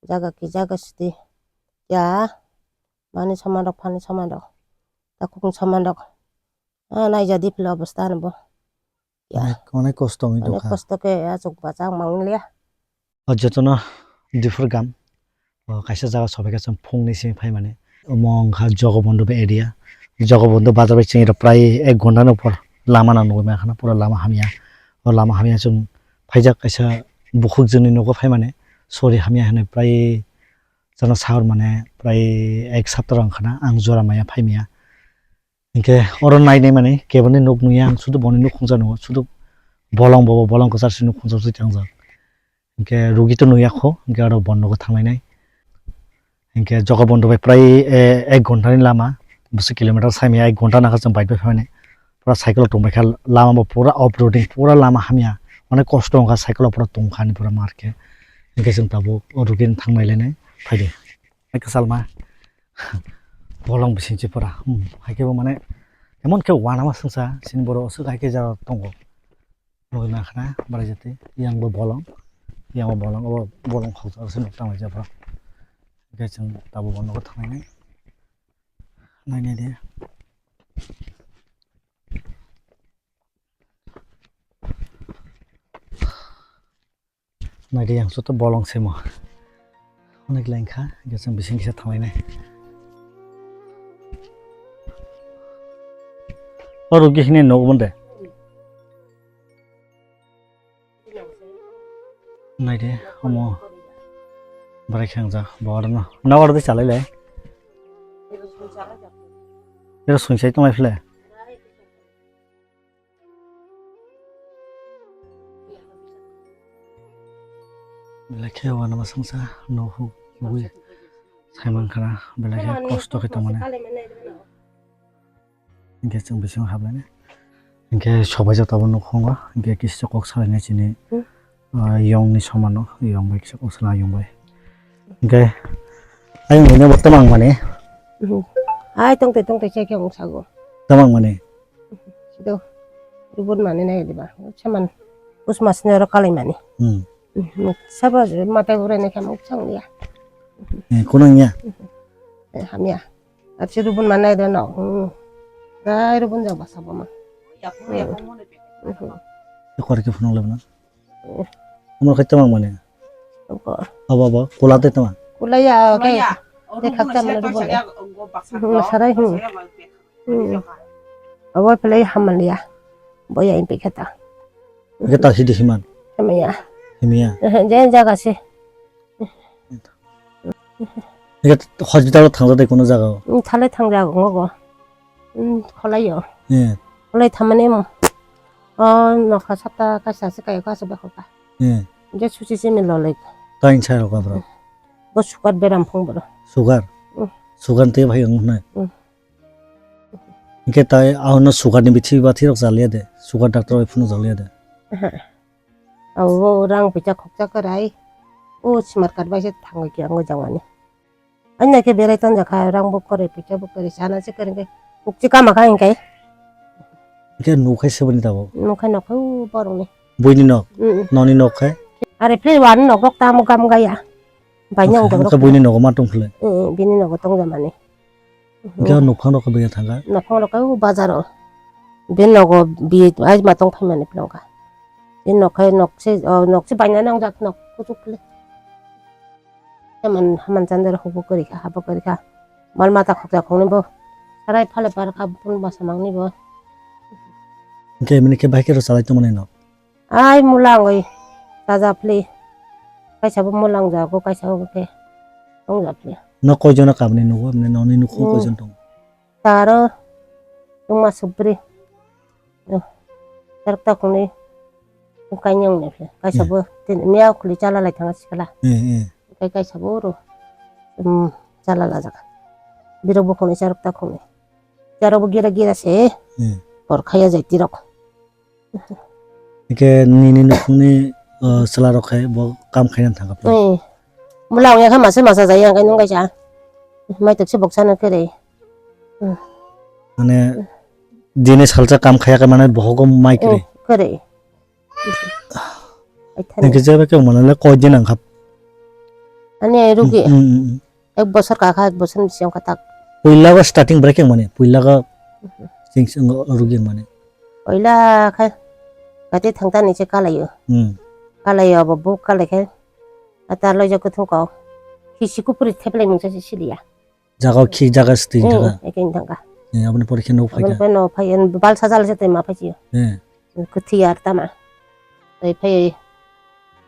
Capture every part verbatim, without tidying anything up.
Jaga ki jaga sidi. Ya. Mani saman rok, phani saman rok. Takukni saman rok. Ah, naija di phila obostha ano bo. Ya. Onek, onek kosto wngwi tongkha. Onek kosto khe achuk bachang mangliya. O jotono diphir gam. O kaisa jaga sobaikha chwng phungni simi phaimani. Omo wngkha Jogobondhu bai area. Jogobondhu bazar bai chwng prai ek ghonta ni upor lama no nugwi mankha, pura lama hamya. O lama hamya chwng phaijak kaisa bukhuk jwnni nogo phaimani. Sori hamya hinwi prai chwngno sahor mane prai ek sapta rok wngkha na ang jora maya phaimaya. Hinkhe oro nainai mani keboni nuk nuya ang, sudu boni nuk khungsa nugo, sudu bolong bobo bolong kwchar se nuk khungsa se thangjak. Hinkhe rugi to nuya kho, hinkhe oro bon nogo thanglainai. Hinkhe Jogobondhu bai prai, eh, ek ghonta ni lama, bwswk kilometer saimaya ek ghonta nangkha chwng bike bai phaimani. Pura cycle o tongbaikha, lama bo pura off roading, pura lama hamya, onek kosto wngkha cycle o pura tongkha ni pura mar khe. Hinkhe chwng tabuk o rugi no thanglainai phaidi. Hai kwchalma. Bolong bising se pura. Hmm. Hai khe bo mane emon khe uanama swngsa, chini borok aswk hai khe jora tongo. Nugwi mankha na, barai jatwi. Yang bo bolong. Yang bo bolong. Obo bolong khokjak se nuk tanglaijak pura. Hingkhe chwng tabuk bo nogo thanglainai. Nainai de. Naidi yang joto bolong semo. Onek lengkha, hingke chwng bising kisa thanglainai. O rugi hini nog bonde. Naidi, omo. Barai khe wngjak, bo aro no. Nogo aro de chalai lai. Ero sungsai tonglai phile. Belai khe uanama swngsa nohuk ui saimankha na belai khe kosto khe tongmani. Hinkhe chwng bisingo hablainai. Hinkhe sobaijak tabuk nukhungo, hinkhe kisa kok salainai chini, hmm, ah, yongni somano, yong bai kisa kok salai yong bai. Hinkhe ayang hwnwi bo tamang mani. Mhm. Ai tongtwi tongtwi khe khe wngsago. Tamang mani. Do. Rubun mani nai diba. Saman. Pus mas ni oro kalai mani. Hmm. Mhm. Sabo matai burai nai khe muk chang liya. Eh, kono ya? Eh, hamya. Ati rubun mani nai do no. Hmm. Dai rubun jang basa bo ma. Hmm. Mhm. Kor ke phunuk lebna. Amor khai tamang mani. Abo, abo, kula te tamang. Kula ya, oke. Te khak tamang rubun. Hmm, sarai, hmm. Hmm. Abo pelai hamal ya. Boya impi khata. Ke ta sidi himan. Hamya. Hamya. Eh, je jaga se. Eke hospital o thangja de kono jaga o? Hmm, thalai thangja go go. Hmm, kholai yo. Eh. Kholai thamani mo. O nokha sapta kaisa se kayo kaisa be khoka. Eh. Je susi se mi lolai. Tain sai roka bro. Bo sugar beram phung bro. Sugar? Hmm. Sugar te bhai ang na. Hmm. Hingke tai ahono sugar ni bithi bathi rok chaliya de, sugar doctor bai phunu chaliya de. Aha. Abo rang pisa khoksa kwrai. O smart card bai se thangwi khe ang jangmani. Ani nai khe berai tonjakha rang bo kwrwi pisa bo kwrwi sana se kwrwi khe ukchi kama kha hingkai. Hingke nukhai seboni tabo. Nukhai nokhai o borok ni. Buini nok. Mm, mm. Noni nok khe. Are phai wani nok rok tamo gam gaya. Bai nang jang rok. Buini nogo ma tong khle. Mm, mm, bini nogo tong jamani. Hingke o nokphang rok bini thangkha? Nokphang rok o bazar o. Bini nogo bi ai ma tong phaimani philongkha. Bini nok hai nok se, o nok se bainani wngjak nok kuchuk le. Haman, haman chandar hubu kwrwi kha, habo kwrwi kha. Mal mata khokjak khongni bo. Sarai phale par kha bun basa mangni bo. Hingke bini khe bai khe rw chalai tongmani nok? Ai mula wngwi chajaphli. Kaisa bo mula wngjago, kaisa bo khe wngjaphli. No koijono kamni nugo, mane noni nukho koijon tongo? Taro wngma subri. Charokta khungni wngkha wngya wngya phli. Kaisa bo tini miya khuli chala lai thanga sikla. Eh, eh. Kai kaisa bo ro. Chala lajak. Birok bo khungni charokta khungni. Charok bo gira gira se. Eh. Por khaya jai tirok. Hingke nini nukhungni, o, chwla rok khe bo kam khaina thangkha phano. Eh. Mula wngya kha masa masa jai ang khe nung kaisa. Mai tokse boksa no kwrwi. Hmm. Mane dini salsa kam khaya khe mane bohogo mai kwrwi. Eh, kwrwi. Hingke jeba khe mane le koi din ang kha. Ani rugi. Hmm, hmm, hmm. Ek bosor kakha, ek bosor ni siyam kha tak. Puila go starting break yang mani, puila go sing sing go rugi yang mani. Puila khai kati thangta ni se kalayo. Hmm. Kalayo abo bu kalai khai. Ata loja kuthung kok. Hisi kupuri theplai mungsa si siliya. Jaga khi jaga sting jaga. Ek ek thangka. Eh, aboni pore khe no phai Aboni ka. Pore no phai, bal sajal se tei ma phai chiyo. Eh. Kuthi ar tama. Tei phai,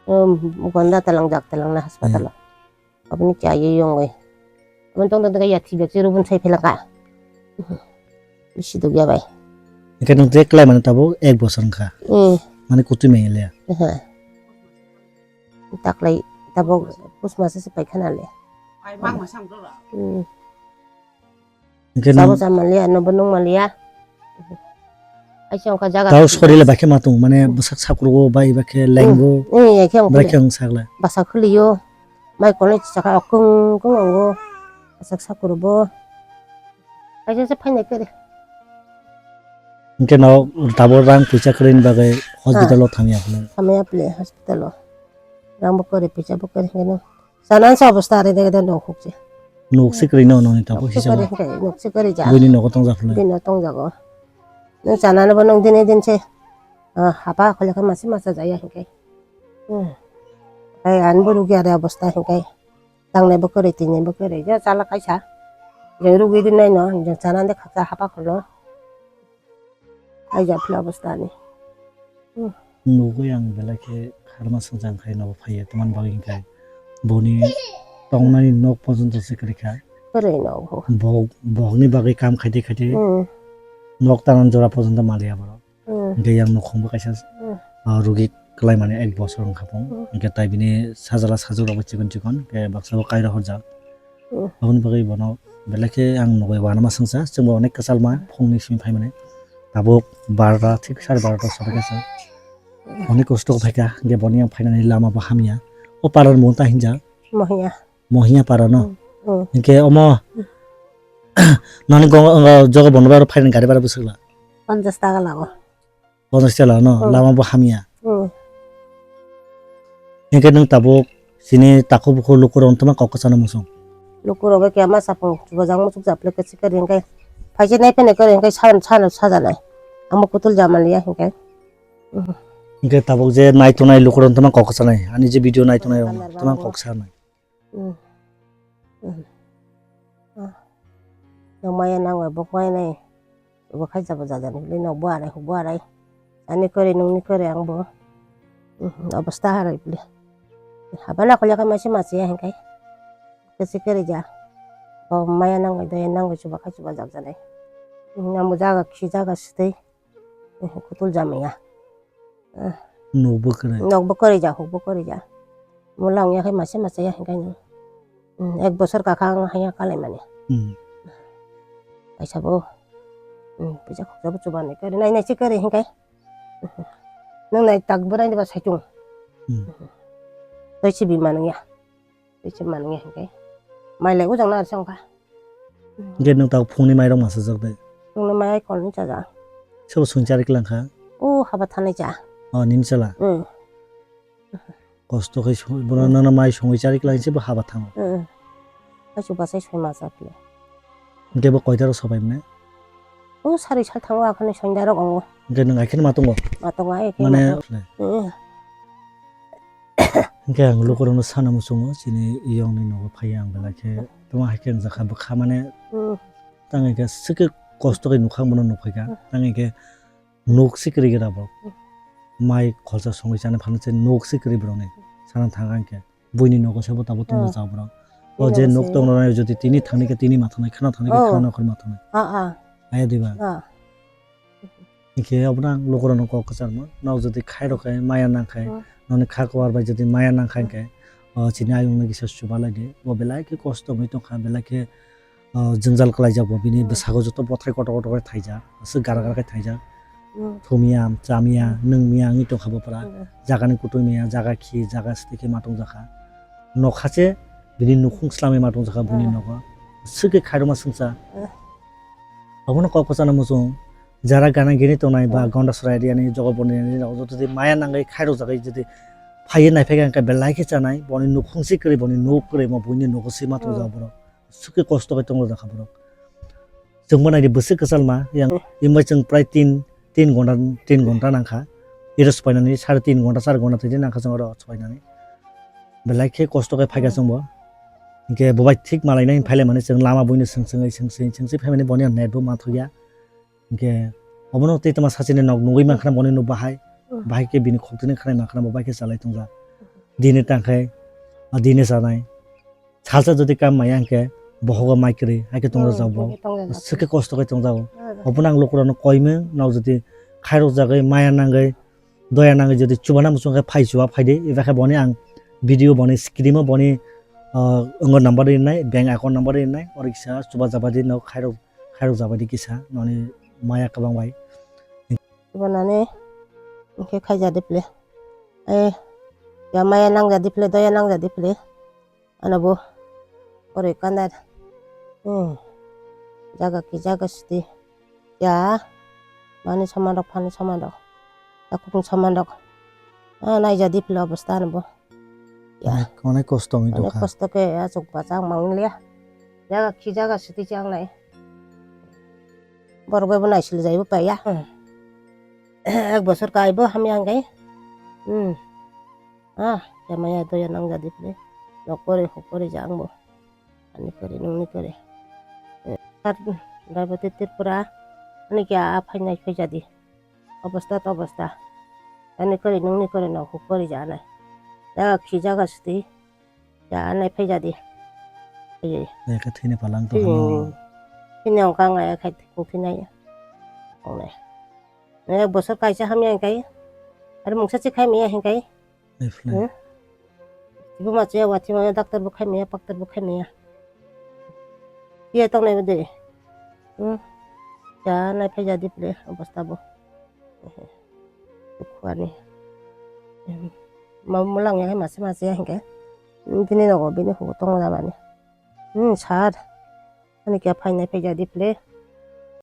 um, gonda talang jak talang na hospital. Eh. Aboni kya ye yong oi. Aboni tong tong ya thi bek chiru bun sai phela ka. Isi dugya bai. Engke nung tek lai mane tabo ek bosor wngkha. Hmm. Mane kutui maya le. Aha. Taklai tabok pusmasa se paikha nale. Ai, mang ma sam dora. Hmm. Hingke sabo nang sa manliya, nobo nung manliya. Aisa wngkha jaga. Tao sori le bakhe matung, mane bwsak sakrugo bai bakhe lenggo. Hmm, hmm, ya khe wngkha. Bakhe wng sakla. Basa khuliyo. Mai kolai chaka okung kung ongo. Bwsak sakrubo. Kaisa se phainai kari. Hingke no tabo rang puisa kwrwini bagwi hospital o thangya phano. Thangya phano hospital o. Rang bo kwrwi puisa bo kwrwi hingke no. Sana sa obostha are dege de nok hukje. Nok se kwrwi no noni tabo hisa ma. Nok se kwrwi ja. Buini nogo tongja phano. Buini nogo tongjago. Nung sana no bo nung dine din se. Ah, hapa khole khe masa masa jaya hingke. Hmm. Ai an bo rugya de obostha hingke. Tangnai bo kwrwi, tini bo kwrwi, je chala kaisa. Je rugwi rinai no, je chana de khaksa hapa kholo. Ai ja phla bwstani. Hmm. Nugwi ang belai khe kharma swngjang khai nobo phaiya, tamani bagwi hwnkhe boni tongnani nok pojonto se kwrwi kha. Kwrwi no bo. Bok, bokni bagwi kam khaide khaide Hmm. nok tanan jora pojonto maliya borok. Hmm. Hingke yang nukhung bo kaisa, Hmm. ah, rugi kwlai mani ek bosor wngkha pung. Hmm. Hingke tai bini sajala sajwk rok bo chikon chikon, hingke baksa bo kairo horjak. Hmm. Aboni bagwi bono belai khe ang nugwi uanama swngsa, chwngbo onek kwchalma phungni simi phaimani. Tabuk barota thik sare barota sori kaisa. Hmm. Onek kosto khe phaikha, hingke boni yang phainani lama bo hamya. O parar mung ta hinjak. Mohiya. Mohiya para no. Hmm. Hmm. Hingke omo Hmm. nani gong, jogo bono baro phainani gari bara bwswkla. Ponchash taka lago. Bonai sela no, Hmm. lama bo hamya. Hmm. Hingke nwng tabuk sini takhuk bukhuk lukurok wng tongma kok kwchangma muchung. Lukurok bai khe ma sapung chubajak muchuk japle kwchwk kari hingke phaisa nai phene kari hingke san, san sajanai. Amo kutul jamaliya hingke. Hmm. Hingke tabuk je nai tongnai lukurok wng tongma kok kwchanai. Ani je video nai tongnai rok wng tongma kok sanai. Hmm. Hmm. Ah. Nwng maya nangwi bo kwnwi nai. Bo khai jabo jajani bwlwi no bo arai huk bo arai. Ani kwrwi nwngni kwrwi ang bo. Hmm. Obostha harai bwlwi. Haba na khulya khe masi masi ya hingkai. Kwchwk kwrwi ja. Bo maya nangwi doya nangwi chuba khai chuba jak janai. Hmm. Amo jaga khi jaga swtwi. Kutul jamaya. Nok bo kwrwi. Nok bo kwrwi ja, huk bo kwrwi ja. Mula wngya khe masa masa ya hingkai no. Hmm, ek bosor kakha ang haya kalai mani. Hmm. Kaisa bo. Hmm, puisa khoksa bo chuba nai kwrwi nai nai se kwrwi hingkai. Nang nai tak bo nai ba saichung. Hmm. Tei si bima nang ya. Tei se manwi hingke. Mai lai ujang na song kha. Hingke nwng tabuk phungni mairok ma chajak de? Phungni mai kol ni chaja. Sabo sung chari klang kha? O haba thanai cha. O nini chala? Hmm. Kosto khe sung, bono Hmm. nana mai songwi chari klang se bo haba thango. Hmm. Kaisa bwsai soi ma cha phile. Hingke bo koita rok sobai mane? O sari sal thango akhani songda rok ongo. Hingke nwng akhini ma tongo? Ma tongo ai khe Mane ma tongo. Hmm. Hingke ang lukurokno sana muchungo, chini yongni nogo phaiya ang belai khe, tamo hai khe wngjakha bwkha mane, Hmm. tang hingke swkhe kosto khe nukha ang bono nukphaikha, Hmm. tang hingke nuk se kwrwi khe tabok. Hmm. Mai kholsa songwi chana phano se nuk se kwrwi borokni sana thang hingke, buini nogo se bo tabok tongma Hmm. cha borok. O je nuk tongrok jodi tini thangni khe tini ma thangnai, khana thangni khe Oh. khana nokher ma thangnai. Ah, ah. Aya diba? Ah. Hingke obono ang lukurokno kok kwcharma, nok jodi khairok khe maya nangkhai, Hmm. noni kha kuar bai jodi maya nangkhai Hmm. hingke, o chini ayung no kisa chubalai di, bo belai khe kosto wngwi tongkha, belai khe, o, jwngjal kwlaijak bo, bini Hmm. bwsago joto bothai kotor kotor khe thaijak, aswk gara gara khe thaijak, Hmm. thumya, chamya, Hmm. nwngmya wngwi tongkha bo pura, Hmm. jagani kutui maya, jaga khi, jaga swtwi khe ma tongjakha, nokha se bini nukhung swlamwi ma tongjakha buini Hmm. nogo, swkhe khairokma swngcha. Hmm. Abono kok kwchana muchung, jara gana gini tongnai ba Hmm. Gondasora area ni, Jogopur ni rok joto di maya nangwi khairok jagwi jodi phaiwi naiphaikha hwnkhe belai khe chanai, boni nukhung se kwrwi, boni nuk kwrwi, omo buini nugo se ma tongjago borok. Swkhe kosto khe tongjak kha borok. Chwngbo naidi bwswk kwchalma, yang imbai chwng prai tin, tin ghonta, tin ghonta nangkha. Iro swpainani sare tin ghonta, char ghonta twi nangkha chwng oro swpainani. Belai khe kosto khe phaikha chwngbo. Hinkhe bo bai thik malainai phailaimani chwng lama buino swng swngwi, swng swngwi, swng swngwi phaimani boni net bo ma thokya. Hinkhe obono tei tama sachini nok nugwi mankha boni nuk bahai. Bahai khe bini khok tini khnai mankha bo bai khe chalai tongjak. Dini tangkhai, a dini chanai. Salsa jodi kam maya hwnkhe bohogo mai kwrwi, hai khe tongjak bo. Swkhe kosto khe tongjago. Obono ang lukurokno koimung, nok jodi khairok jagwi, maya nangwi, doya nangwi jodi chubana muchung khe phai chuba phaidi, eba khe boni ang video boni screen o boni, ah, wngwi number rinai, bank account number rinai, oro kisa chuba jabadi nok khairok, khairok jabadi kisa noni maya kwbang bai. Chubanani hwnkhe khaijadi phle. Eh, ya maya nangjadi phle, doya nangjadi phle. Ano bo, ore kanda. Hmm. Jaga ki jaga sidi. Ya. Mani saman rok, phani saman rok. Takung saman rok. Ah, naijadi phle obostha ano bo. Ya. Onek, onek kosto wngwi tongkha. Onek kosto khe, ya, chuk bachang manglia. Jaga ki jaga sidi chang nai. Borok bai bo naisil jai bo paiya. Hmm. Ek bosor kai bo hamya hwnkhe. Hmm. Ah, ya maya doya nangjadi phle. Nok kore, hok kore jang bo. Ani kore, nungni kore. Eh, ar Raibati Tripura, ani khe a phainai phaijadi. Obostha to obostha. Ani kore, nungni kore, no huk kore jana. Jaga khi jaga sidi. Janai phaijadi. Phai. Ekhe thini palang to. Hmm. Hino. Hini ang kang ai khai thik thini. Ongnai. Eh, bosor kaisa hamya hingkai. Ar mungsa chi khai maya hingkai. Nai phlai. Hmm? Ibu ma chiya wati ma doctor bo khai maya, doctor bo khai maya. Iya tong nai bade. Hmm? Ya nai phai jadi phle obostha bo. Khwani. Hmm. Ma mulang ya masa masa ya hingke. Hmm, bini nogo bini hugo tong na mani. Hmm, sir. Ani kya phai nai phai jadi phle.